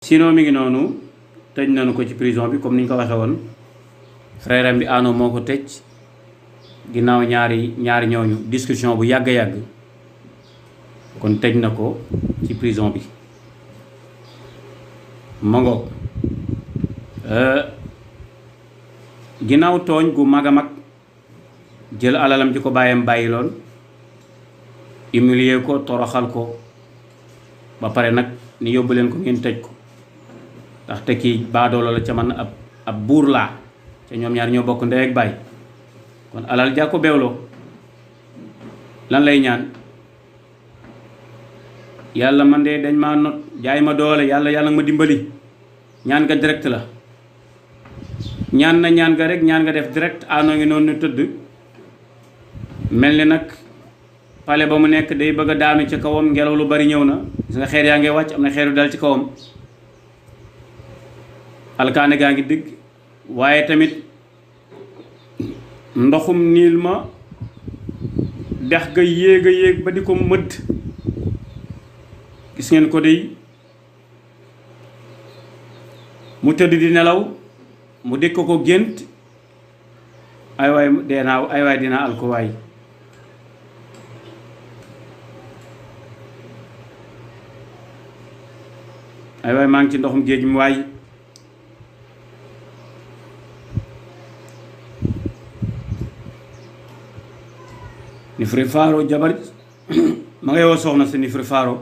sinon mi ngi noonu tëj nañu ko ci prison bi comme ni ñu ko waxee woon frère am bi Ano moo ko tëj ginnaaw ñaari ñooñu discussion bu yàgg yàgg kon tëj na ko ci prison bi ma ngoog ginnaaw tooñ gu mag a mag jël alalam ji ko bàyyam bàyyi loon humilier ko toroxal ko ba pare nag ni yóbbu leen ko ngeen tëj ko ndaxte kii baadoolo la ca man ab buur laa te ñoom ñaar ñoo bokk ndey ak baay kon alal ja ko beewloo lan lay ñaan yàlla man de dañ ma not jaay ma doole yàlla ma dimbali ñaan nga direct la ñaan nga rek ñaan nga def direct Ano ngi noonu tëdd mel ni nag pale ba mu nekk day bëgg a daanu ci kawam ngelaw lu bari ñëw na gis nga xeer yaa ngi wàcc am na xeer yu dal ci kawam alkaane gaa ngi digg waaye tamit ndoxum niil ma dex ga yéeg a yéeg ba di ko mëdd gis ngeen ko dey mu tëdd di nelaw mu dikk ko gént ay waay deenaaw ay waay dina alko waay ay waay maa ngi ci ndoxum géej mi waay Nifri Faro jabar ma ngay woo soxna si Nifri Faro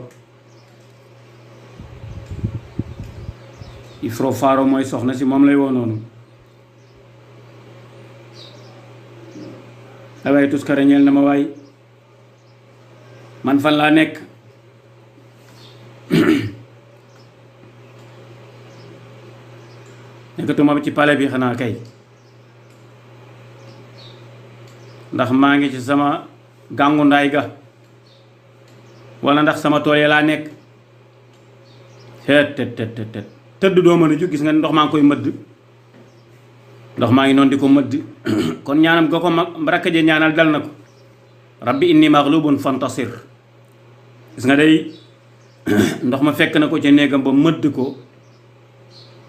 Ifro Faro mooy soxna si moom lay woo noonu ay waay tuskare ñeel na ma waay man fan laa nekk nekkatuma ci palais bi xanaa kay ndax maa ngi ci sama gàngu ndaay ga wala ndax sama tool yi laa nekk tet tëdd doo mën a jóg gis nga ndox maa ngi koy mëdd ndox maa ngi noonu di ko mëdd kon ñaanam ga ko rakk je ñaanal dal na ko rabbi inni maghlubun fantasir gis nga day ndox ma fekk na ko ca néegam ba mëdd ko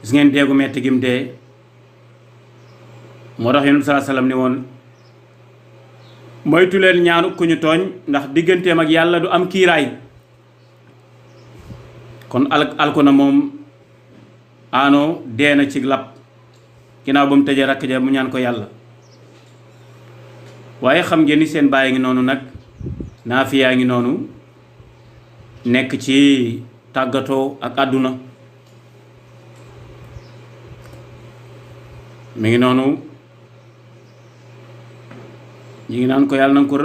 gis ngeen deegu metti gim dee moo tax yonent bi sallallahu alayhi wasallam ni woon moytu leen ñaanu ku ñu tooñ ndax digganteem ak yàlla du am kiiraay kon alko na moom Ano dee na ci lab ginnaaw ba mu tëjee rakk ja mu ñaan ko yàlla waaye xam ngeen ni seen bàyyi ngi noonu nag Naafiya ngi noonu nekk ci tàggatoo ak àdduna mi ngi noonu ñi ngi naan ko yàlla na ko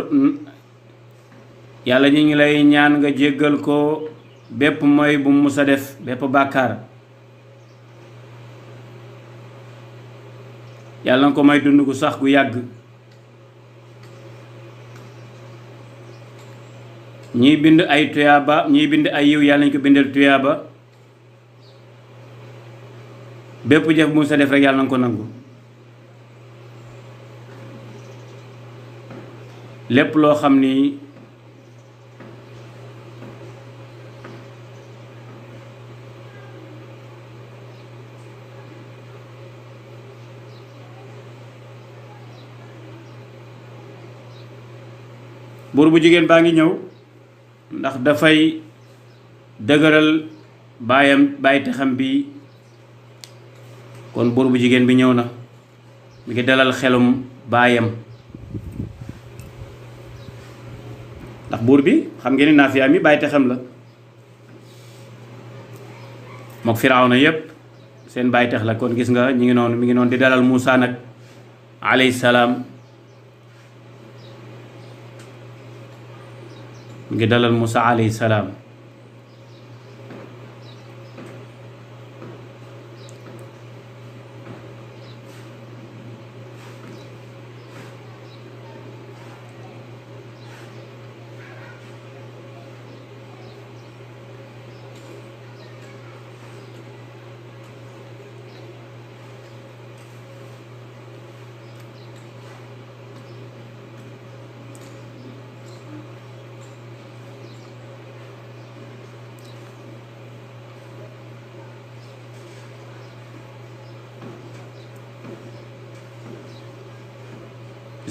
yàlla ñi ngi lay ñaan nga jéggal ko bépp mooy bu mu musa def bépp bàkkaar yàlla na ko may dund gu sax gu yàgg ñiy bind ay tuyaaba ñiy bind ay yiw yàlla nañ ko bindal tuyaaba bépp jëf bu mu sa def rek yàlla na ko nangu lépp loo xam ni buur bu jigéen baa ngi ñëw ndax dafay dëgëral bàyyi taxam bi kon buur bu jigéen bi ñëw na mi ngi dalal xelum baayam ndax buur bi xam ngeen ni Naafiya mi bàyyi taxam la mook Firawna yépp seen bàyyi tax la kon gis nga mi ngi noonu di dalal Muusa nag alayhi salaam mi ngi dalal Muusa alayhi salaam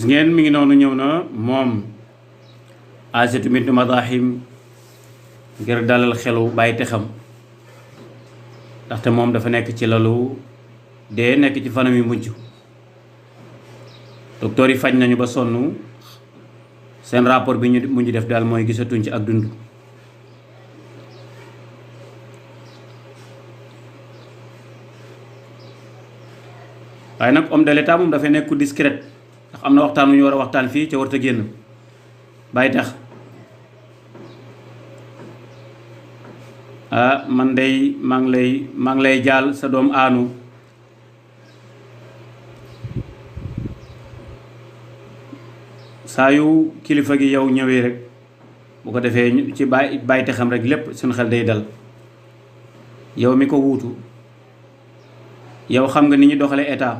gis ngeen mi ngi noonu ñëw na moom Aysatu bintu Madaahim ngir dalal xelu bàyyi te xam ndaxte moom dafa nekk ci lalu dee nekk ci fanam yu mujj docteur yi faj nañu ba sonn seen rapport bi ñu mujj def daal mooy gisatuñ ci ak dund waaye nag homme de l'état moom dafay nekk ku discret ndax am na waxtaan wu ñu war a waxtaan fii ca warta génn bàyyi tax man day maa ngi lay jaal sa doom aanu saa yu kilifa gi yow ñëwee rek bu ko defee ci bàyyi te xam rek lépp suñu xel day dal yow mi ko wuutu yow xam nga ni ñu doxale état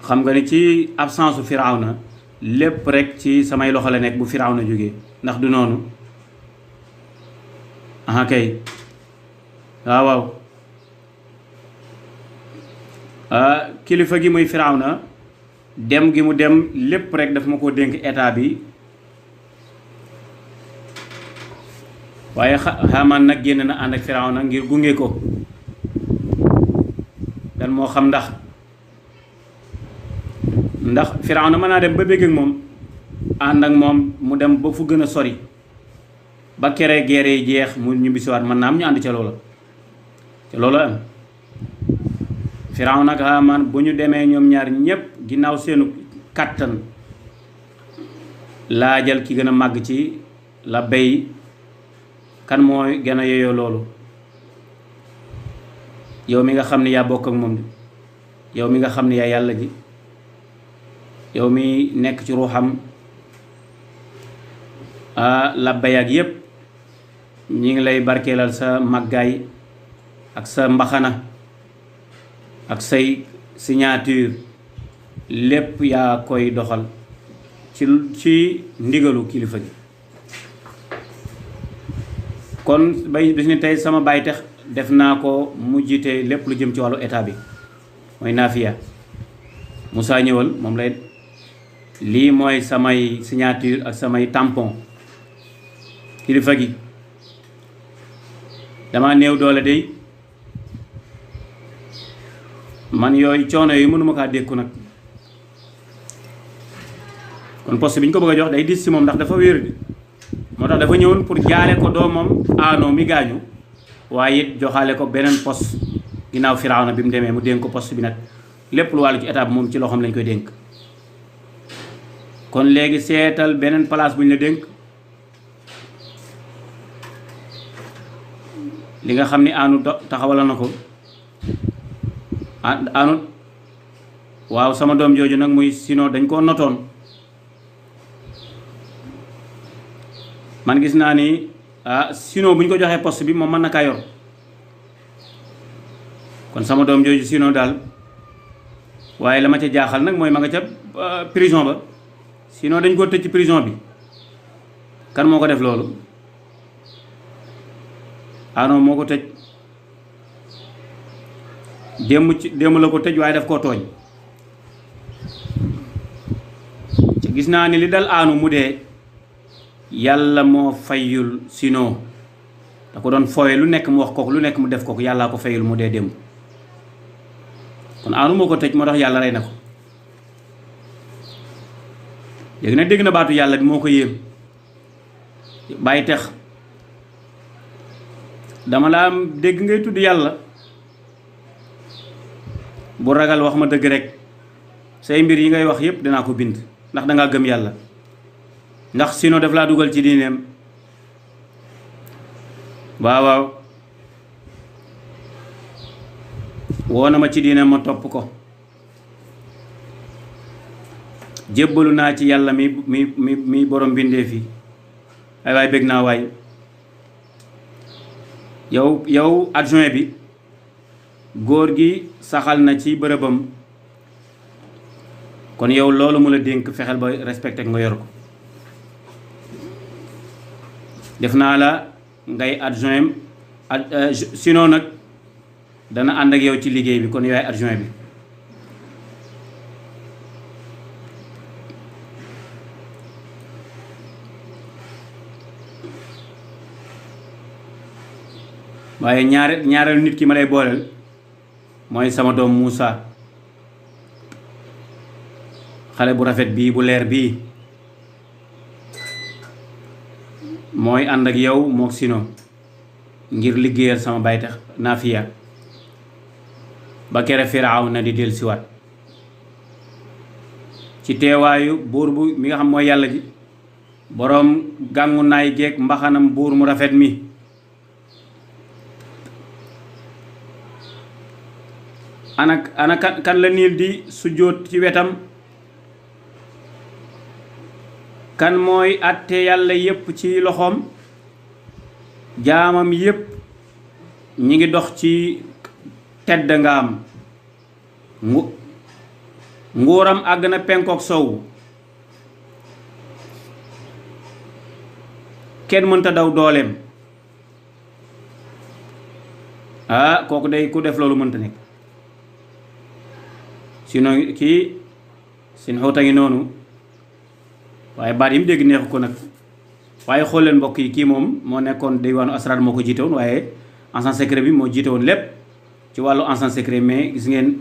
xam nga ni ci absence u Firawna lépp rek ci samay loxo la nekk bu Firawna jógee ndax du noonu aha kay waaw kilifa gi muy Firawna dem gi mu dem lépp rek daf ma ko dénk état bi waaye Haamaan nag génn na ànd ak Firawna ngir gunge ko dan moo xam ndax Firawna mën naa dem ba bégg ak moom ànd ak moom mu dem ba fu gën a sori ba kere geere yi jeex mu ñu bisiwaat mën naa am ñu ànd ca loola am Firawna ak Haamaan bu ñu demee ñoom ñaar ñépp ginnaaw seenu kàttan laajal ki gën a màgg ci la bay kan mooy gën a yeyoo loolu yow mi nga xam ne yaa bokk ak moom yow mi nga xam ne yaa yàlla ji yow mi nekk ci ruuxam la bay ak yépp ñi ngi lay barkeelal sa màggaay ak sa mbaxana ak say signature lépp yaa koy doxal ci ndigalu kilifa gi kon bay bis ni tey sama baay tax def naa ko mu jiite lépp lu jëm ci wàllu état bi mooy naafiya Moussa ñëwal moom lay lii mooy samay signature ak samay tampon kilifa gi dama néew doole day man yooyu coono yi mënuma kaa dékku nag kon poste bi ñu ko bëgg a jox day dis si moom ndax dafa wér di moo tax dafa ñëwoon pour jaale ko doomam aano mi gaañu waaye it joxaale ko beneen poste ginnaaw Firawna bi mu demee mu dénk ko poste bi nag lépp lu wàllu ci état bi moom ci loxoom lañ koy dénk kon léegi seetal beneen place bu ñu la dénk li nga xam ni aanu taxawala na ko aanu waaw sama doom jooju nag muy sinon dañ koo notoon man gis naa ni sinon bu ñu ko joxee poste bi moom mën na kaa yor kon sama doom jooju sinon daal waaye la ma ca jaaxal nag mooy ma nga ca prison ba sinon dañ koo tëj ci prison bi kan moo ko def loolu non moo ko tëj démb la ko tëj waaye daf koo tooñ ci gis naa ni li dal aanu mu dee yàlla moo fayul sinon da ko doon fooye lu nekk mu wax kooku lu nekk mu def kooku yàllaa ko fayul mu dee démb kon aanu moo ko tëj moo tax yàlla rey na ko léegi nag dégg na baatu yàlla bi moo ko yéem bàyyi tex dama laa dégg ngay tudd yàlla bu ragal wax ma dëgg rek say mbir yi ngay wax yépp dinaa ko bind ndax dangaa gëm yàlla ndax sinon daf laa dugal ci diineem waaw woo na ma ci diineem ma topp ko jébbalu naa ci yàlla mi borom bindee fi ay waay bég naa waay yow adjoint bi góor gi saxal na ci bërëbam kon yow loolu mu la dénk fexeel ba respecté nga yor ko def naa la ngay adjoint sinon nag dana ànd ak yow ci liggéey bi kon yaay adjoint bi waaye ñaareelu nit ki ma lay booleel mooy sama doom Moussa xale bu rafet bii bu leer bii mooy ànd ak yow mook Sino ngir liggéeyal sama baytax Naafiya ba kere Firawna di dellusiwaat ci teewaayu buur bu mi nga xam mooy yàlla ji boroom gàngu naay geeg mbaxanam buur mu rafet mi ana kan la niil di sujjóot ci wetam kan mooy àtte yàlla yépp ci loxoom jaamam yépp ñi ngi dox ci tedd nga am nguuram àgg na penkook sow kenn mënta daw dooleem kooku day ku def loolu mënta nekk sinon kii sin xóota ngi noonu waaye baat yi mu dégg neexu ko nag waaye xool leen mbokk yi kii moom moo nekkoon diwaanu asrar moo ko jiite woon waaye agent secret bi moo jiite woon lépp ci wàllu agent secret mais gis ngeen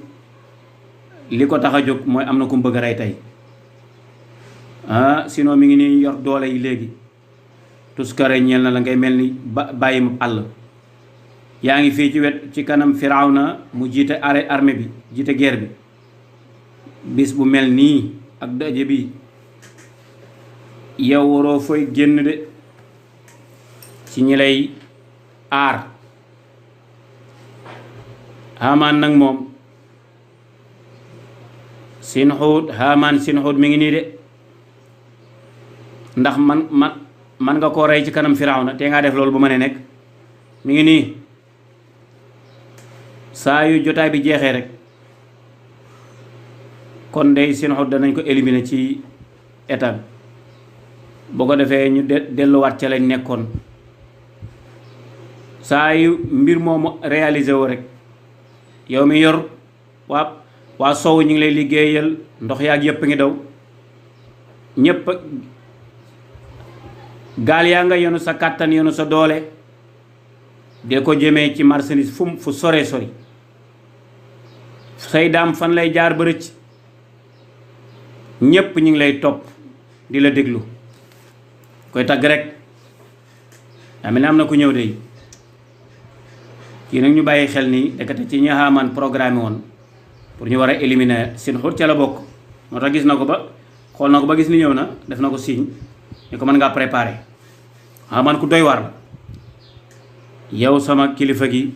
li ko tax a jóg mooy am na ku mu bëgg a rey tey sinon mi ngi nii yor doole yi léegi tuskare ñeel na la ngay mel ni bàyyi ma àll yaa ngi fii ci wet ci kanam Firawna mu jiite armée bi jiite guerre bi bis bu mel nii ak daje bi yow waroo fooy génn de ci ñi lay aar Haamaan nag moom Haamaan Sinxuut mi ngi nii de ndax man nga koo rey ci kanam Firawna te ngaa def loolu bu ma ne nekk mi ngi nii saa yu jotaay bi jeexee rek kon dey Sinxuut danañ ko éliminer ci état bi boo ko defee ñu delluwaat ca lañ nekkoon saa yu mbir moomu réalisé wu rek yow mi yor waa sow ñu ngi lay liggéeyal ndox yaag yëpp ngi daw ñëpp gaal yaa nga yenu sa kàttan yenu sa doole de ko jëmee ci marchandise fu sore sori say daam fan lay jaar ba rëcc ñëpp ñu ngi lay topp di la déglu koy tagg rek daa mel ne am na ku ñëw de kii nag ñu bàyyi xel ni dekate ci ñi Haamaan programme woon pour ñu war a éliminer Sinxuut ca la bokk moo tax gis na ko ba xool na ko ba gis ni ñëw na def na ko signe ni ko mën ngaa préparer Haamaan ku doy war la yow sama kilifa gi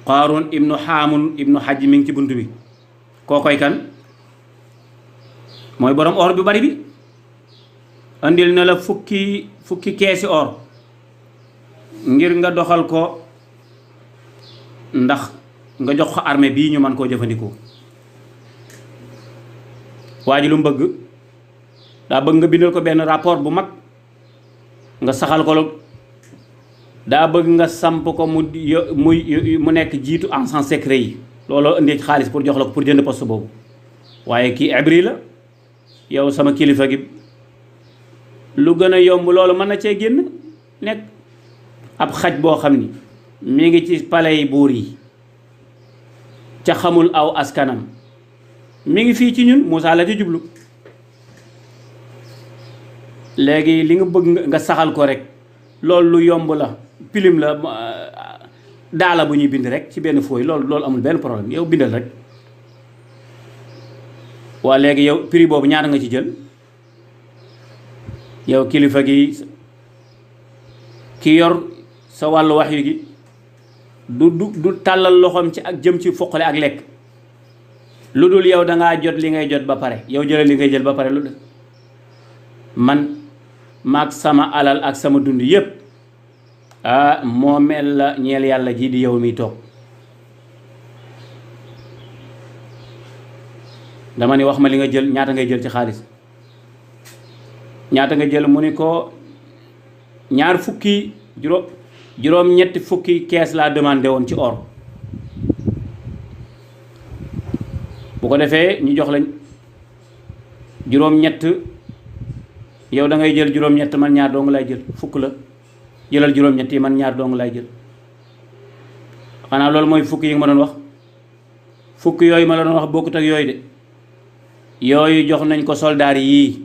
Qaaruun ibnu Haamun ibnu Hajj mi ngi ci bunt bi koo koy kan mooy borom or bi bari bi andil na la fukki keesi or ngir nga doxal ko ndax nga jox ko armée bii ñu mën koo jëfandikoo waa ji lu mu bëgg daa bëgg nga bindal ko benn rapport bu mag nga saxal ko daa bëgg nga samp ko mu nekk jiitu agent secret yi looloo indi xaalis pour jox la ko pour jënd poste boobu waaye kii abri la yow sama kilifa gi lu gën a yomb loolu mën na cee génn nekk ab xaj boo xam ni mi ngi ci palais yi buur yi ca xamul aw askanam mi ngi fii ci ñun Moussa la ci jublu léegi li nga bëgg nga saxal ko rek loolu lu yomb la pilim la daala bu ñuy bind rek ci benn fooy loolu amul benn problème yow bindal rek waa léegi yow prix boobu ñaata nga ci jël yow kilifa gi ki yor sa wàllu wax yu gi du tàllal loxoom ci ak jëm ci foqale ak lekk lu dul yow dangaa jot li ngay jot ba pare yow jëlal li ngay jël ba pare lu dul man maag sama alal ak sama dund yépp moo mel la ñeel yàlla ji di yow mi toog dama ni wax ma li nga jël ñaata ngay jël ci xaalis ñaata nga jël mu ni ko ñaar fukki juróom ñetti fukki kees laa demandé woon ci or bu ko defee ñu jox lañ juróom ñett yow da ngay jël juróom ñett man ñaar doo nga lay jël fukk la jëlal juróom-ñett yi man ñaar dong lay jël. xanaa loolu mooy fukk yi nga ma doon wax. fukk yooyu ma la doon wax bokkut ak yooyu de yooyu jox nañ ko soldaar yii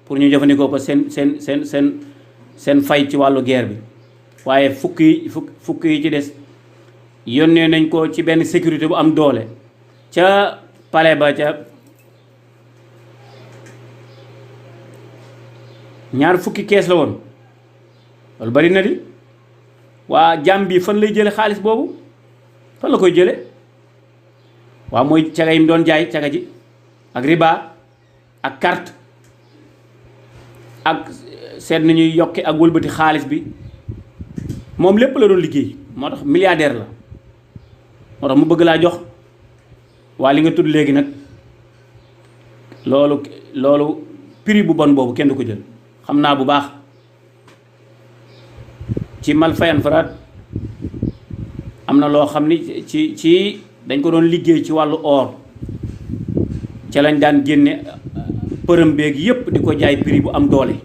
pour ñu jëfandikoo ko seen fay ci wàllu guerre bi, waaye fukk yi ci des yónnee nañ ko ci benn sécurité bu am doole ca palais ba ca ñaar fukki kees la woon. loolu bari na di waa jàmm bi fan lay jële xaalis boobu, fan la koy jële? waaw mooy caga yi mu doon jaay, caga ji ak riba ak carte ak seet nañuy yokki ak wëlbati xaalis bi, moom lépp la doon liggéey. moo tax milliardaire la, moo tax mu bëgg laa jox. waa li nga tudd léegi nag loolu prix bu bon boobu kenn du ko jël. xam naa bu baax ci mal fayan faraat am na loo xam ni ci dañ ko doon liggéey ci wàllu or, ca lañ daan génne përëm beeg yépp di ko jaay prix bu am doole.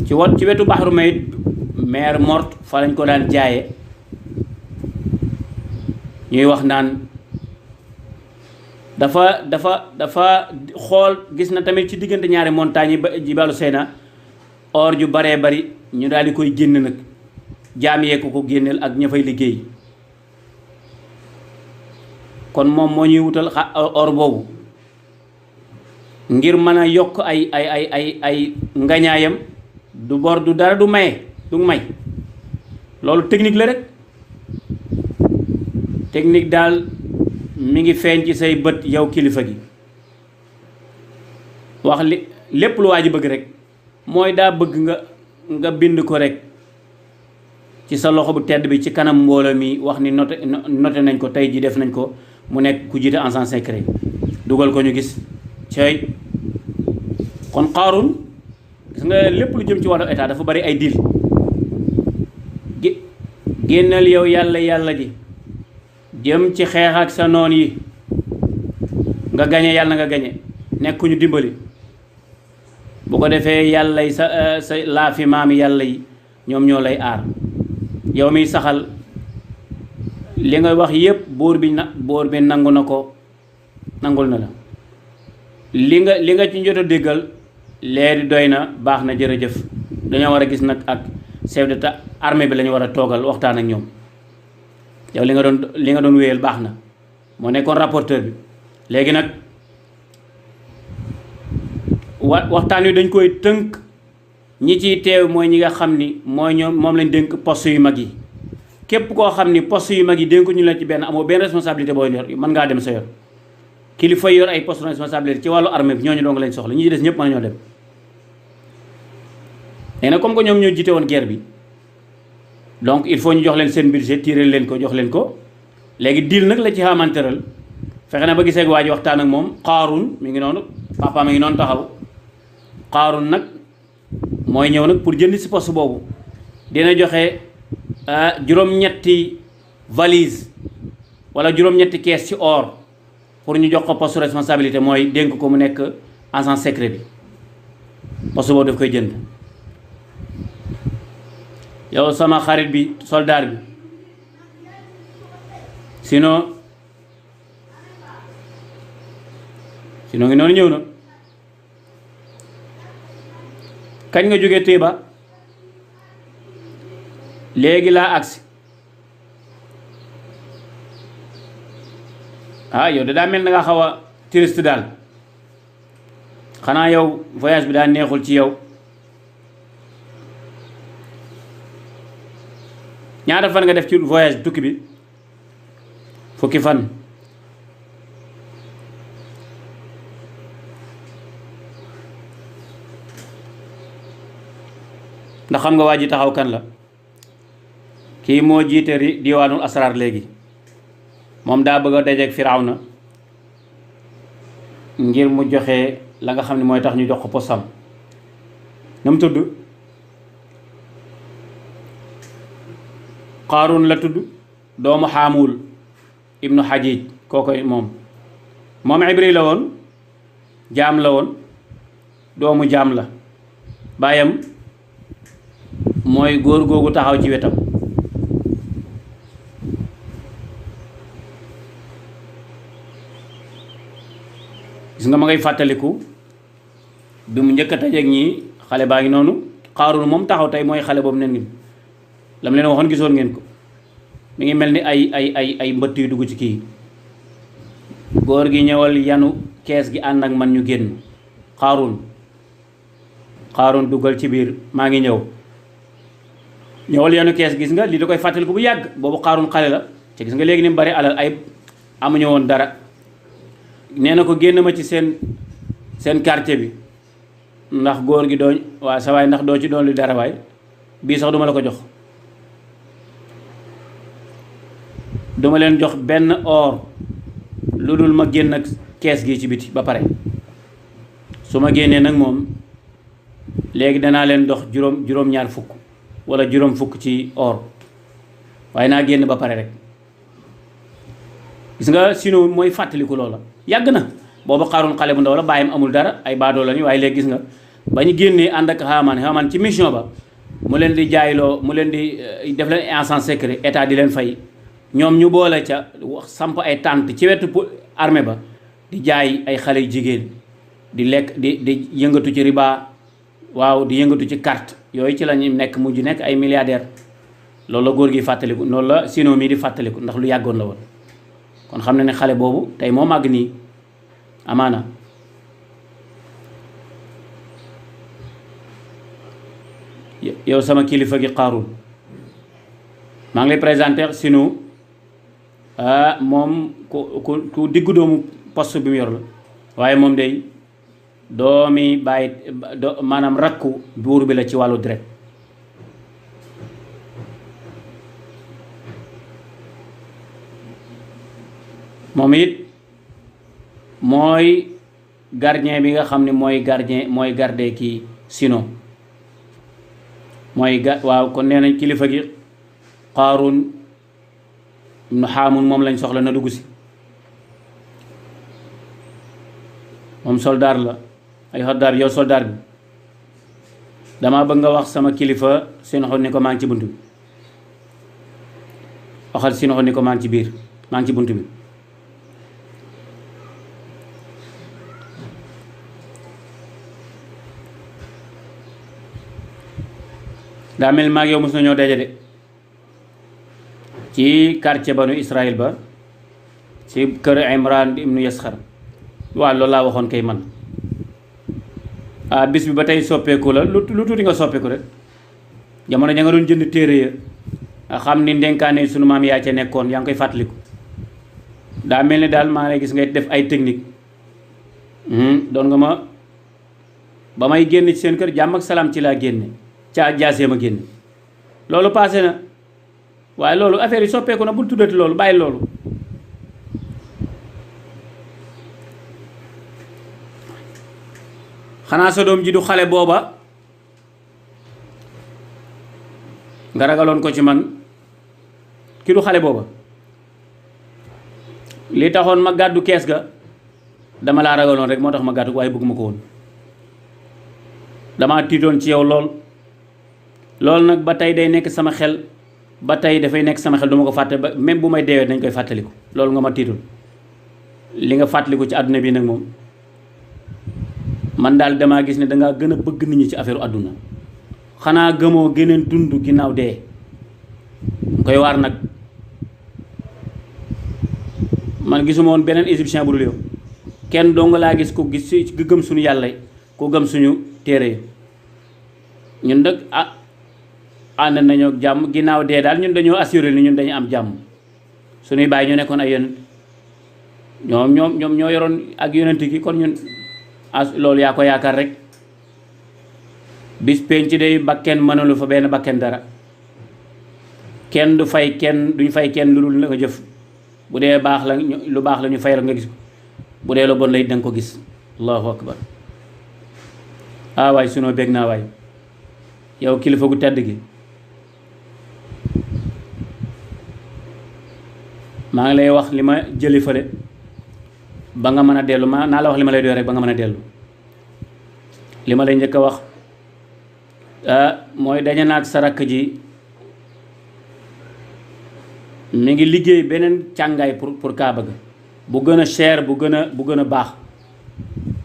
ci wetu Baxru Mayit mer morte fa lañ ko daan jaaye. ñuy wax naan dafa xool gis na tamit ci diggante ñaari montagnes yi ba Jibalu Seyna or ju baree bari ñu daal di koy génn nag jaam yee ko génneel ak ña fay liggéey. kon moom moo ñuy wutal or boobu ngir mën a yokk ay ngañaayam, du bor du dara du maye du may. loolu technique la rek. technique daal mi ngi feeñ ci say bët yow kilifa gi. wax li lépp lu waa ji bëgg rek mooy daa bëgg nga bind ko rek ci sa loxo bu tedd bi ci kanam mbooloo mi wax ni noté nañ ko tey ji def nañ ko mu nekk ku jiite agent secret dugal ko ñu gis cey. kon Qaaruun gis nga lépp lu jëm ci wàllu état dafa bari ay deal. génnal yow yàlla ji jëm ci xeex ak sa noon yi, nga gañe yàlla na nga gañe nekkuñu dimbali. bu ko defee yàlla yi sa laafi maami yàlla yi ñoom ñoo lay aar. yow miy saxal li nga wax yépp buur bi nangu na ko, nangul na la. li nga ci jot a déggal léegi doy na, baax na, jërëjëf. dañoo war a gis nag ak chef d'état armée bi la ñu war a toogal waxtaan ak ñoom. yow li nga doon wéyal baax na, moo nekkoon rapporteur bi. léegi nag waxtaan wi dañ koy tënk. ñi ciy teew mooy ñi nga xam ni moom lañ dénk poste yu mag yi. képp koo xam ni poste yu mag yi dénk ñu la ci benn, amoo benn responsabilité booy yor, mën ngaa dem sa yor. kilifa yor ay poste responsabilité ci wàllu armée bi ñooñu dong lañ soxla, ñi ci des ñëpp mën nañoo dem. léegi nag comme que ñoom ñoo jiite woon guerre bi, donc il faut ñu jox leen seen budget, tirer leen ko, jox leen ko. léegi deal nag la ci xamanteral, fexe na ba gisee waa ji waxtaan ak moom. Qaaruun mi ngi noonu, papa mi ngi noonu taxaw. Qaaruun nag mooy ñëw nag pour jënd si poste boobu. dina joxe juróom-ñetti valise wala juróom-ñetti kees ci or pour ñu jox ko poste responsabilité, mooy dénk ko mu nekk agent secret bi. poste boobu daf koy jënd. yow sama xarit bi soldat bi, sinon ngi noonu ñëw na. kañ nga jógee Téba? léegi laa agsi. yow da daa mel na nga xaw a touriste daal. xanaa yow voyage bi daa neexul ci yow. ñaata fan nga def ci voyage tukki bi? fukki fan. ndax xam nga waa ji taxaw kan la? kii moo jiite diwaanul asraar léegi. moom daa bëgg a dajeek Firawna ngir mu joxe la nga xam ne mooy tax ñu jox ko posam. na mu tudd? Qaaruun la tudd, doomu Xaamuul ibnu Xajiij. kookoy moom ibri la woon, jaam la woon, doomu jaam la. baayam mooy góor googu taxaw ci wetam. gis nga ma ngay fàttaliku bi mu njëkk a tajeeg ñii xale baa ngi noonu. Xaaruun moom taxaw tey mooy xale boobu nen ngi la mu leen waxoon gisoon ngeen ko mi ngi mel ni ay mbëtt yu dugg ci kii. góor gi ñëwal yanu kees gi ànd ak man ñu génn. Xaaruun duggal ci biir maa ngi ñëw. ñëwal yanu kees gis nga lii da koy fàttaliku bu yàgg boobu Xaaruun xale la te gis nga léegi ni mu bari alal ay amuñu woon dara. nee na ko génn ma ci seen quartier bi ndax góor gi dooñ waa sa waay ndax doo ci doon lu dara waay bii sax duma la ko jox. duma leen jox benn or lu dul ma génn ak kees gi ci biti ba pare su ma génnee nag moom léegi danaa leen dox juróom-ñaar fukk wala juróom fukk ci or waaye naa génn ba pare rek. gis nga sino mooy fàttaliku loola yàgg na booba Xaaruun xale bu ndaw la bàyyam amul dara ay baadoo lañu waaye léegi gis nga ba ñu génnee ànd ak Haamaan ci mission ba mu leen di jaayloo mu leen di def leen agent secret état di leen fay ñoom ñu boole ca samp ay tànt ci wetu armée ba di jaay ay xale yu jigéen di lekk di yëngatu ci riba waaw di yëngatu ci carte yooyu ci la ñu nekk mujj nekk ay milliardaire loolu la góor gi fàttaliku loolu la sino mii di fàttaliku ndax lu yàggoon la woon. kon xam na ne xale boobu tey moo màgg nii amaana. yow sama kilifa gi Xaaruun maa ngi lay présenté sino moom ku diggu doomu poste bi mu yor la waaye moom day doomi bàyyi maanaam rakku buur bi la ci wàllu direct. moom it mooy gardien bi nga xam ne mooy garde kii sino waaw kon nee nañ kilifa gi Xaaruun ibnu Haamaan moom lañ soxla na dugg si moom soldaar la ay xoddaar yow soldaar bi dama bëgg nga wax sama kilifa Sinoxo ni ko maa ngi ci bunt bi waxal Sinoxo ni ko maa ngi ci biir maa ngi ci bunt bi. daa mel maag yow mos nañoo daje de ci quartier banu Israël ba ci kër Imran ibnu Yasxar waaw loolu laa waxoon kay man bis bi ba tey soppeeku la lu tuuti nga soppeeku rek jamono ja nga doon jënd téere ya nga xam ni ndenkaane sunu maam yaa ca nekkoon yaa ngi koy fàttaliku daa mel ni daal maa ngi gis ngay def ay technique doon nga ma ba may génn ci seen kër jàmm ak salaam ci laa génne ca jaasee ma génn loolu passé na waaye loolu affaire yi soppeeku na bul tuddati loolu bàyyi loolu. xanaa sa doom ji du xale booba nga ragaloon ko ci man ki du xale booba li taxoon ma gàddu kees ga dama laa ragaloon rek moo tax ma gàddu waaye bëgguma ko woon dama tiitoon ci yow lool nag ba tey day nekk sama xel ba tey dafay nekk sama xel duma ko fàtte ba même bu may deewee dañ koy fàttaliku loolu nga ma tiitul li nga fàttaliku ci àdduna bi nag moom man daal damaa gis ne dangaa gën a bëgg nit ñi ci affaire àdduna xanaa gëmoo geneen dund ginnaaw dee koy waar nag man gisuma woon beneen égyptien bu dul yow kenn dong laa gis ku gëm suñu yàlla ku gëm suñu téere yi ñun nag ànd nañoo jàmm ginnaaw dee daal ñun dañoo assuré ni ñun dañu am jàmm suñuy bàyyi ñu nekkoon ay yonent ñoom ñoo yoroon ak yonent gi kon ñun loolu yaa ko yaakaar rek bis penc day bakken mënalu fa benn bakken dara kenn duñ fay kenn lu dul la ko jëf bu dee baax la lu baax la ñu fay la nga gis ko bu dee lu bon la it danga ko gis allahu akbar waay sunoo bég naa waay yow kilifa gu tedd gi maa ngi lay wax li ma jëli fële ba nga mën a dellu naa la wax li ma lay doy rek ba nga mën a dellu li ma lay njëkk a wax mooy dañe naag sa rakk ji mi ngi liggéey beneen càngaay pour kaaba ga bu gën a cher bu gën a baax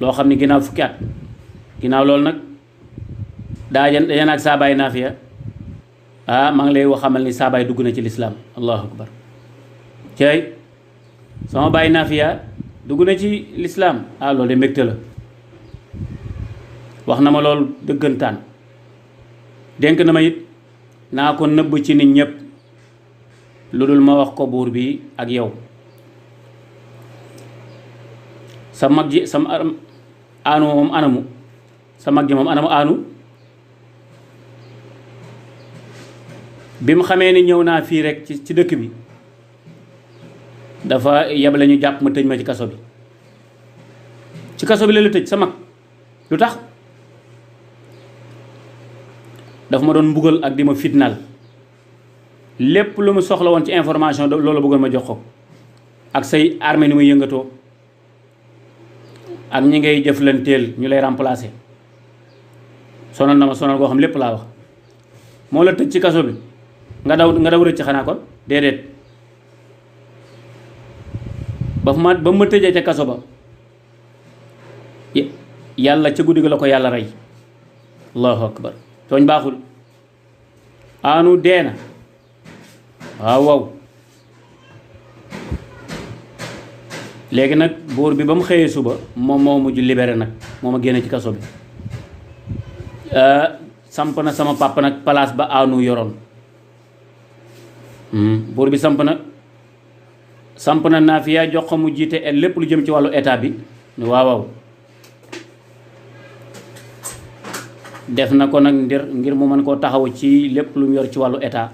loo xam ne ginnaaw fukki at ginnaaw loolu nag daje naag saabaay naafiya maa ngi lay wax xamal ni saabaay dugg na ci lislaam allahu akbar cey sama baay naafiya dugg na ci lislaam loolu de mbégte la wax na ma loolu dëggantaan dénk na ma it naa ko nëbb ci nit ñépp lu dul ma wax ko buur bi ak yow sa mag ji sa aanu moom anamu sa mag ji moom anamu aanu bi mu xamee ni ñëw naa fii rek ci dëkk bi dafa yebale ñu jàpp ma tëj ma ci kaso bi la tëj sa mag lu tax dafa ma doon mbugal ak di ma fitnaal lépp lu mu soxla woon ci information loolu bëggoon ma jox ko ak say armée ni muy yëngatoo ak ñi ngay jëflanteel ñu lay remplacer sonal na ma sonal goo xam lépp laa wax moo la tëj ci kaso bi nga daw rëcc xanaa kon déedéet ba ma tëjee ca kaso ba yàlla ca guddi ga la ko yàlla rey allahu akbar tooñ baaxul aanu dee na waaw léegi nag buur bi ba mu xëyee suba moom moo mujj libéré nag moo ma génne ci kaso bi samp na sama papa nag place ba aanu yoroon buur bi samp na naafiya jox ko mu jiite lépp lu jëm ci wàllu état bi waaw def na ko nag ngir mu mën koo taxaw ci lépp lu mu yor ci wàllu état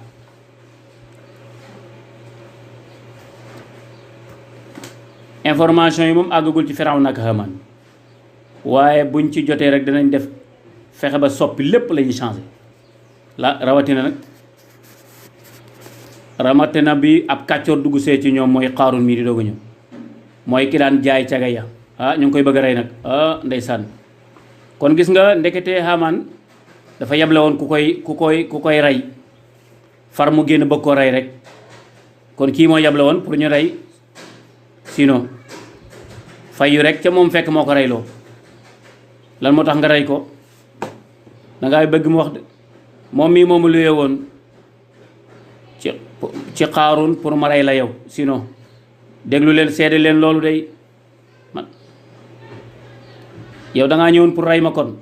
information yi moom àggagul ci Firawna ak Haamaan waaye buñ ci jotee rek dinañ def fexe ba soppi lépp la ñuy changé rawatina bi ab kàccoor dugg see ci ñoom mooy Qaaruun mii di doog a ñëw mooy ki daan jaay caga ya ñu ngi koy bëgg a rey nag ndeysaan kon gis nga ndekete Haamaan dafa yeble woon ku koy rey far mu génn bëgg koo rey rek kon kii moo yeble woon pour ñu rey sinon fayu rek ca moom fekk moo ko reyloo lan moo tax nga rey ko dangay bëgg mu wax de moom mii moomu luye woon ci Qaaruun pour ma rey la yow sinon déglu leen seede leen loolu day man yow dangaa ñëwoon pour rey ma kon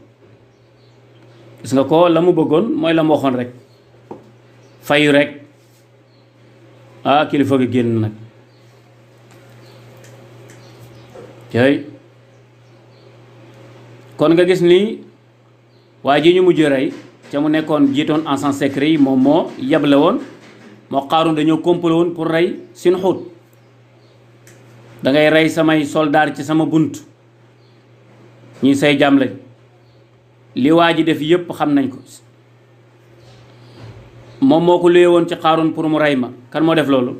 gis nga ko la mu bëggoon mooy la mu waxoon rek fayu rek kilifa gi génn nag tey kon nga gis ni waa ji ñu mujj rey ca mu nekkoon jiitoon agent secret yi moom moo yeble woon moo Qaaruun dañoo complot woon pour rey Sinxuut dangay rey samay soldaar ci sama bunt ñi say jaam lañ li waa ji def yépp xam nañ ko moom moo ko luye woon ci Qaaruun pour mu rey ma kan moo def loolu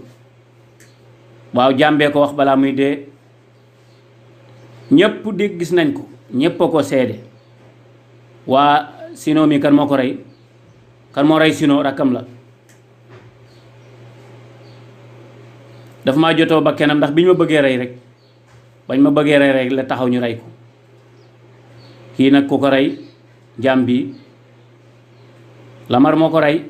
waaw jàmbee ko wax balaa muy dee ñépp di gis nañ ko ñépp a ko seede waa Sino mi kan moo ko rey kan moo rey Sino rakkam la dafa maa jotoo ba kenam ndax bi ñu ma bëggee rey rek bañ ma bëggee rey rek la taxaw ñu rey ko kii nag ku ko rey jaam bi Lamar moo ko rey